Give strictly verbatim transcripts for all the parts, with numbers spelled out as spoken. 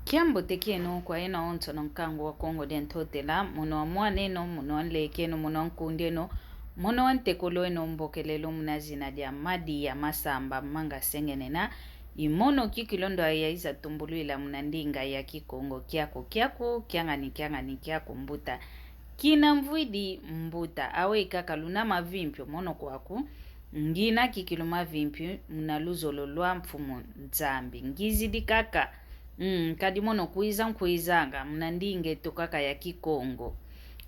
Kiambote kieno kwa yeno onsono nkangu wa Kongo dia Ntotela, mono wa mwaneno, mono wa nlekeno, mono wa nkundeno, mono wa ntekolweno, mbokelelo muna zina dia Madi ya Masamba Manga Sengenena. I mono kikilu ndwa yaiza tumbulwila muna ndinga ya Kikongo. Kiaku, kiaku, kiangani, kiangani, kiaku mbuta. Kina mvwidi mbuta, aweyi kaka luna mavimpio mono kwaku. Ngina kikilu mavimpio muna luzolo lwa Mfumu Nzambi. Ngizidi kaka. Mm, kadi mono kwiza nkwizanga muna ndinga eto kaka ya Kikongo.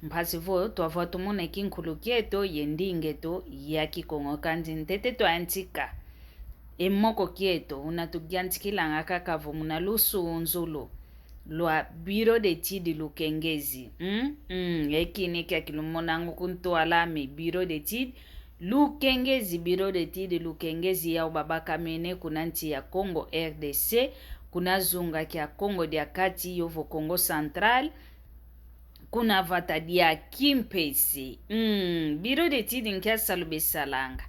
Mpasi vo twavwa tumona kinkulu kieto ye ndinga eto ya Kikongo, kansi ntete twayantika e moko kieto, una tuyantikilanga kaka vo muna lusunzulu lwa Bureau d'Études Lukengezi. Mm? Mm. Ekini kiaki lumonanga ku ntwala mi Bureau d'Études Lukengezi, Bureau d'Études Lukengezi yau babakamene kuna nsi ya Kongo R D C, kuna zunga kia Kongo dia Kati, yovo Kongo Central, kuna vata dia Kimpese. Mm, Bureau d'Études nkia salu besalanga?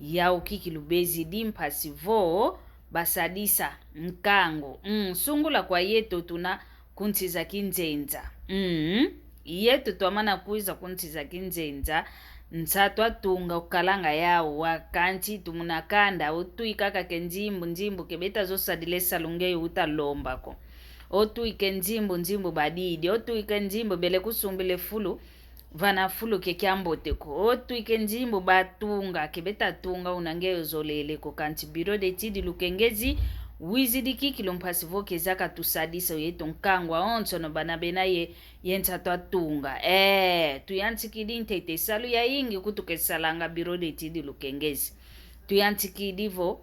Yau kikilu bezidi mpasi vo basadisa nkangu. Mm, sungula kwa yeto tuna ku nsi za kinzenza. Mm, yeto twamana kwiza ku nsi za kinzenza, nsa twatunga kukalanga yau wa kansi tumuna kanda, otwika kaka e nzimbu, nzimbu ke beta zo sadila e salu nge uta lomba ko. Otwika e nzimbu, nzimbu badidi. Otwika e nzimbu bele kusumbila e fulu, vana fulu ke kiambote ko. Otwika e nzimbu batunga, ke beta tunga una nge ozolele ko. Kansi Bureau d'Études Lukengezi wizidi kikilu mpasi vo keza katusadisa yeto nkangu awonsono bana bena ye, ye nsa twatunga. Eh, tuyantikidi ntete salu yayingi kutu kesalanga Bureau d'Études Lukengezi. Tuyantikidi vo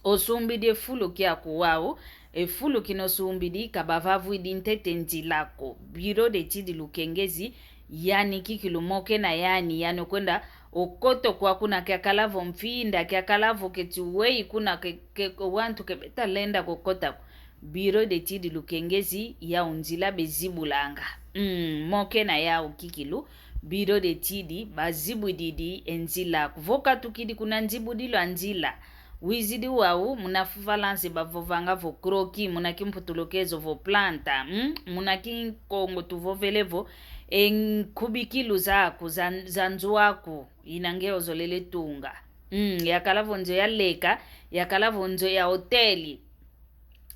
osumbidi e fulu kiaku wau, e fulu kina osumbidi ka bavavwidi ntete nzila ko. Bureau d'Études Lukengezi, yani kikilu mo kena yani, yani okwenda okoto kwa kuna kiakala vo mfinda, kiakala vo keti weyi kuna ke, ke, wantu ke beta lenda kokota ko. Bureau d'Études Lukengezi, yau nzila bezibulanga. Mm, mo kena yau kikilu, Bureau d'Études bazibwididi e nzila. Vo katukidi kuna nzibudilo a nzila, wizidi wau, muna Falansa bavovanga vo croquis, muna Kimputulukezo vo planta, mm? Muna Kikongo tuvovele vo e nkubikilu zaku, za, za nzo aku, ina nge ozolele tunga. Mm, yakala vo nzo ya leka, yakala vo nzo ya hôtel.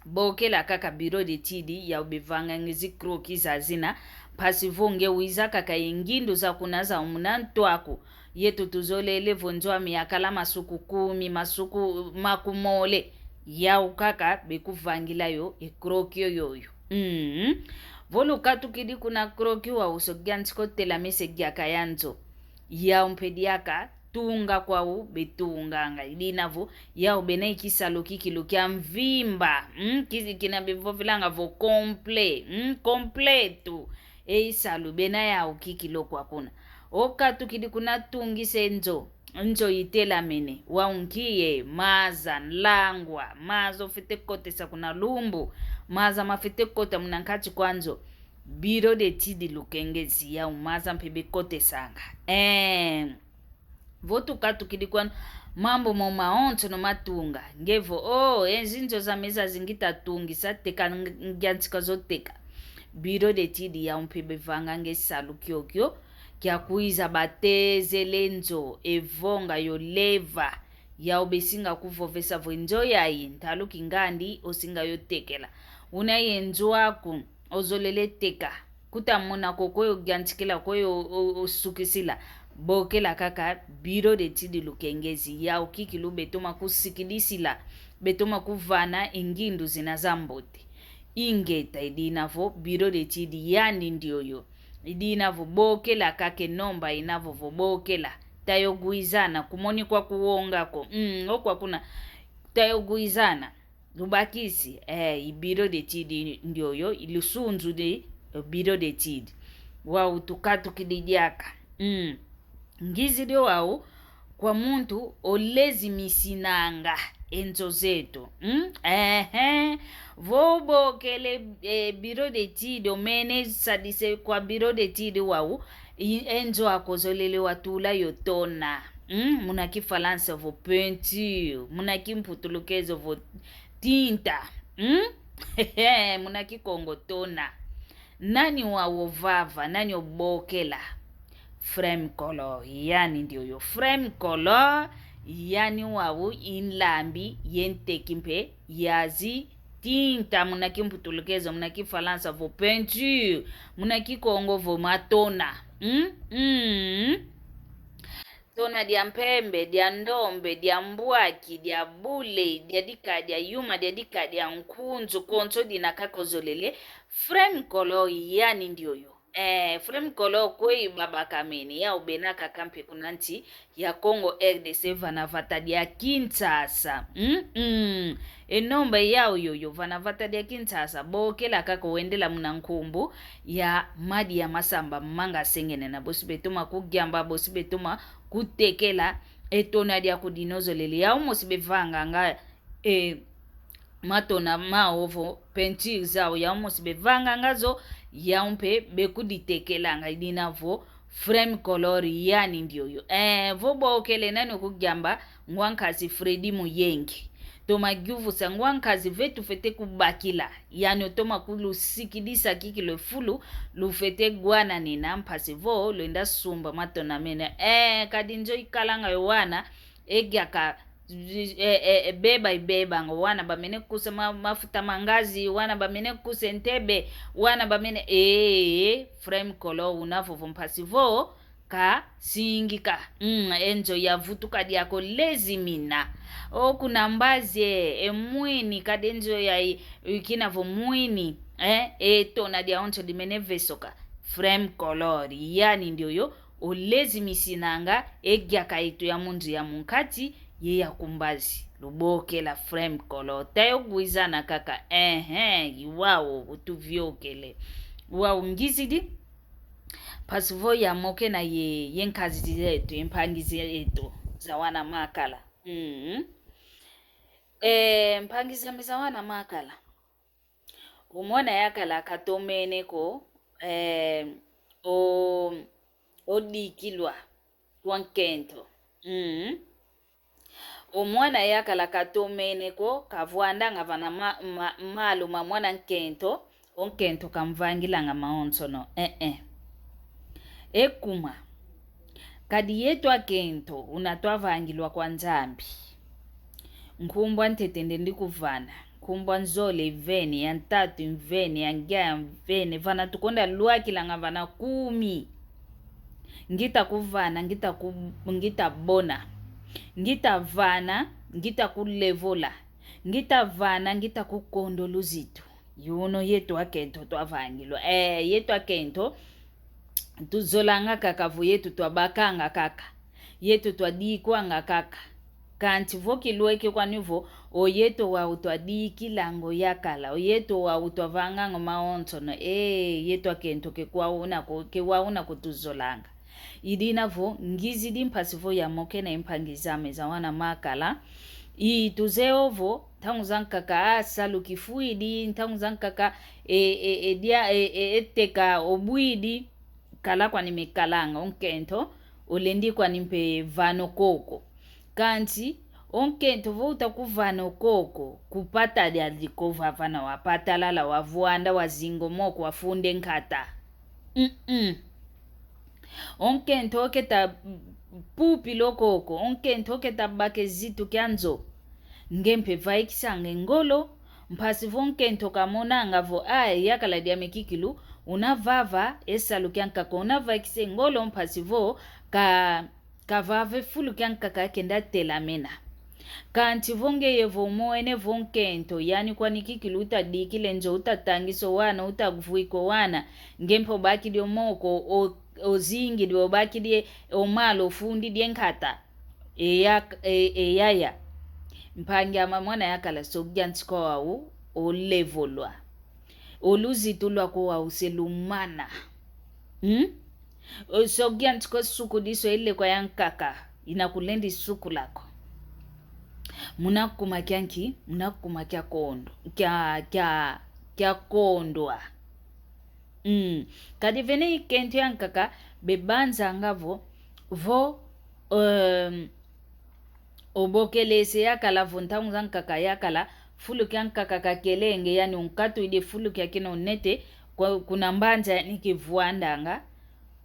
Bokela kaka Bureau d'Études yau bevanganga zi croquis zazina, mpasi vo nge wiza kaka ye ngindu za kuna za muna ntu aku. Yeto tuzolele vo nzo ame yakala masuku kumi, masuku makumole. Yau kaka bekuvangila yo e croquis yoyo. Mm. Vo lukatukidi kuna croquis wau, oso yantika otelamisa e diaka ya nzo. Yau mpe diaka tunga kwau betunganga. I dina vo yau bena i kisalu kikilu kia mvimba. Mm, ki-, kina bevovelanga vo complet. Mm, completo. E isalu bena yau kikilu kwa kuna. Okatukidi kuna tungisa e nzo. Nzo itelamene. Wau nki ye? Maza, nlangwa. Maza ofwete kotesa kuna lumbu. Maza mafwete kota muna nkati kwa nzo. Bureau d'Études Lukengezi yau maza mpe bekotesanga. Eh. Vo tukatukidi kwanu, mambu mo mawonsono matunga. Nge vo, oh, e zinzo zame zazi ngita tungisa, teka ng-, ngiantika zo teka. Bureau d'Études yau mpe bevanganga e salu kiokio, kia kwiza batezele nzo, e vonga yo leva. Yau besinga kuvovesa vo e nzo yayi, ntalu kingandi, osinga yo tekela. Una ye nzo aku, ozolele teka. Kuta mona ko kwe oyantikila, kwe o-, o-, osukisila. Bokela kaka Bureau d'Études Lukengezi. Yau kikilu betoma kusikidisila. Betoma kuvana e ngindu zina za mbote. Ingeta, i dina vo Bureau d'Études yandi ndioyo. I dina vo bokela kaka e nomba ina vovo bokela. Tayogwizana, kumoni kwa kuwonga ko. Mm, o kwa kuna. Tayogwizana. Lubakisi, eh, i Bureau d'Études ndioyo, i lusunzu di, eh, Bureau d'Études. Wau tukatukidi diaka. Mm. Ngizidi wau kwa muntu olezimisinanga e nzo zeto. Mm? Ehe. Vo bokele, eh, Bureau d'Études, omene sadise kwa Bureau d'Études wau, i-, e nzo aku ozolele watula yo tona. Mm? Muna Kifalansa vo peinture, muna Kimputulukezo vo tinta. Mm? Muna Kikongo tona. Nani wau ovava, nani obokela? Frem Kolo, yani ndioyo. Frem Kolo, yani wau i nlambi ye nteki mpe ya zi tinta, muna Kimputulukezo, muna Kifalansa vo peinture, muna Kikongo vo matona. Mm? Mm. Tona dia mpembe, dia ndombe, dia mbwaki, dia bule, dia dika, dia yuma, dia dika, dia nkunzu, konso dina kaka ozolele. Frem Kolo, yani ndioyo. Eh, Frem Kolo kwe i babaka mene, yau bena kaka mpe kuna nsi ya Congo R D C vana vata dia Kinshasa. Mm, mm. E nomba yau yoyo vana vata dia Kinshasa, bokela kaka wendela muna nkumbu ya madi ya masamba manga sengene na bosi betoma kugiamba, bosi betoma kutekela e tona diaku dina ozolele. Yau mosi bevanganga e matona mau vo peinture zau, yau mosi bevanganga zo, yau mpe bekuditekelanga, i dina vo Frem Kolo, yani ndioyo. Eh, vo bokele nani okugiamba? Ngwa nkazi Freddy Muyenge. Toma giuvusa ngwa nkazi ve tufwete kubakila. Yani otoma kulusikidisa kikilu e fulu, lufwete gwananina mpasi vo lwenda sumba matona mene. Eh, kadi nzo ikalanga yo wana, e giaka, e, e, e, beba ibebanga, wana bamene kusa ma, mafuta ma ngazi, wana bamene kusa e ntebe, wana bamene, ee, Frem Kolo una vovo mpasi vo kasingika. Mm, e nzo yavutuka diaka, olezimina. O kuna mbazi e, e mwini, kadi e nzo ya i, ikina vo mwini, eh, e tona diawonso dimene vesoka. Frem Kolo, yani ndioyo, olezimisinanga e giaka yeto ya mu nzo ya mu nkati ye ya ku mbazi. Lubokela Frem Kolo. Tayo gwizana kaka. Ehe, i wau utuviokele. Wau ngizidi. Mpasi vo yamokena ye, ye nkazi zeto, ye mpangi zeto za wana makala. Mm. E, mpangi zame za wana makala. O mwana yakala katomene ko, eh, o, odikilwa kwa nkento. Mm. O mwana yakala katomene ko, kavwandanga vana ma, ma, malu ma mwana nkento, o nkento kamvangilanga mawonsono. Eh, eh. Ekuma. Kadi yeto akento, una twavangilwa kwa Nzambi. Nkumbu a ntete ndendi kuvana, nkumbu a nzole ivene, ya ntatu ivene, ya ngia ivene, vana tukonda lwakilanga vana kumi. Ngita kuvana, ngita ku, ngita bona. Ngita vana, ngita kulevola. Ngita vana, ngita kukondo luzitu. Yuno yeto akento twavangilwa. Eh, yeto akento, tuzolanga kaka vo yeto twabakanga kaka. Yeto twadikwanga kaka. Kanti vo kilweke kwani vo, o yeto wau twadikilanga o yakala, o yeto wau twavanganga o mawonsono, ee, yeto akento ke kwa una ko, ke wa una kutuzolanga. I dina vo, ngizidi mpasi vo yamokena e mpangi zame za wana makala. I tuzeye ovo, ntangu zankaka, a, salu kifwidi, ntangu zankaka, e, e, e, dia, e, e, e teka obwidi, kala kwani mekalanga, o nkento, olendi kwani mpe vana o koko. Kanti, o nkento vo uta kuvana o koko, kupata diadi ko vavana, wapatalala, wavwanda, wazinga o moko, wafunda e nkata. Mm-mm. O nkento oketa pupila o koko, o nkento oketa baka e zitu kia nzo. Nge mpe vaikisanga e ngolo, mpasi vo nkento kamonanga vo, a, e yakala diame kikilu, una vava e salu kiankaka, una vaikisa e ngolo, mpasi vo ka, kavava e fulu kiankaka kenda telamena. Kanti vo ngeye vo omwene vo nkento, yani kwani kikilu uta dikila e nzo, uta tangisa o wana, uta vwika o wana, nge mpe obakidi o moko, o, ozingidi, obakidi o malu, ofundidi e nkata. Eya, e, eyaya. Mpangi ame, mwana yakala, sogia ntika wau olevolwa. O luzitu lwako wau se lumana. Hmm? O sogia ntika sukudiso e lekwa yankaka, ina kulendi sukula ko. Muna kuma kia nki, muna kuma kia kondo, kia, kia, kia kondwa. Mm. Kadi vene i kento yankaka, bebanzanga vo, vo, em, obokelese yakala vo ntangu zankaka yakala, fulu kia nkaka kakelenge, yani unkatuidi fulu kia kina unete, kwa, kuna mbanza yani kivwandanga,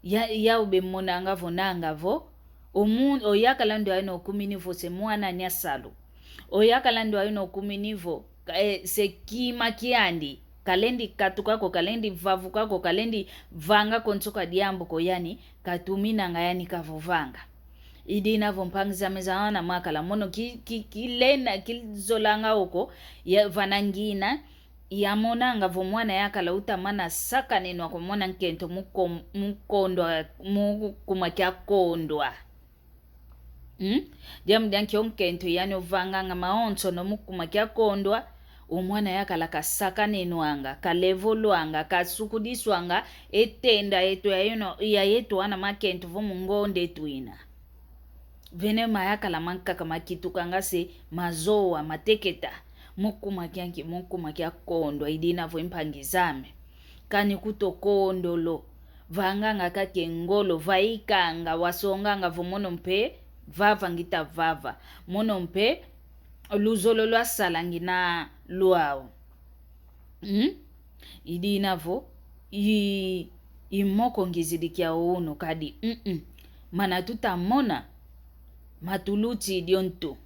ya, yau bemonanga vo nanga vo, omu-, oyakala ndo ayina okumini vo se mwana nya salu. Oyakala ndo ayina okumini vo, ka-, eh, se kima kiandi, kalendi katuka ko, kalendi vavuka ko, kalendi vanga ko nsuka diambu ko yani, katuminanga yani kavovanga. Idina vo mpangi zame za wana makala mono ki, ki, kilena, kizolanga oko, ya vana ngina, yamonanga vo mwana yakala uta mana sakanenwa ko mwana nkento mu kom-, mu kondwa, mu kuma kia kondwa. Hmm? Diambu dia nkio nkento yani ovanganga mawonsono mu kuma kia kondwa, o mwana yakala kasakanenwanga, kalevolwanga, kasukudiswanga, e tenda eto ya yeno, ya yeto wana makento vo mu ngonda eto ina. Vene mayakala mankaka makitukanga se mazowa, mateketa, mu kuma kia nki, mu kuma kia kondwa, idina vo mpangi zame. Kani kuto kondolo, vanganga kaka e ngolo, vaikanga, wasonganga vo mono mpe, vava ngita vava. Mono mpe, luzolo lwasala ngina lwau. Hmm? Idina vo, i, i moko ngizidi kia unu kadi, mm-mm. Mana tuta mona, matuluti diontu.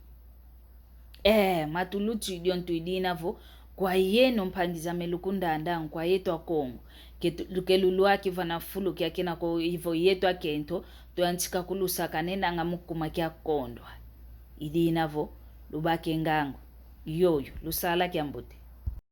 Eh, matuluti diontu idina vo, kwa yeno mpangi zame lukundanda, kwa yeto Akongo. Ke tu-, ke lulwaki vana fulu kia kina ko ivo yeto akento, tuyantika kulusakanenanga mu kuma kia kondwa. Idina vo, lubake ngangu. Yoyo, lusala kiambote.